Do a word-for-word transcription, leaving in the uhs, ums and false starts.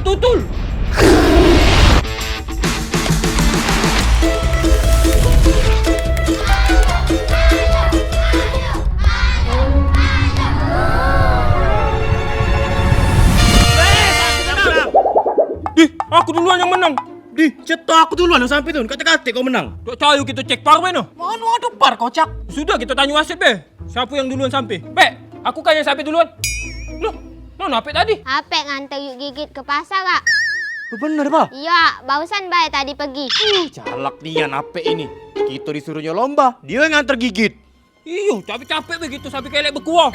Tutul. Dih, aku duluan yang menang. Dih, cetok aku duluan yang sampai tu. Kate-kate kau menang. Dok cayu kita cek par be no. Mano ado par kocak. Sudah kita tanyo wasit be. Siapo yang duluan sampe? Pek, aku kan yang sampe duluan. Loh, nono Apek tadi? Apek nganter Yuk Gigit ke pasar, Kak. Lo bener, Bah? Iyo, barusan bae tadi pegi. Ih, calak nian Apek ini. Kito disuruhnyo lomba, dio yang nganter Gigit. Iyo, capek-capek begitu sampe kelek bekuah.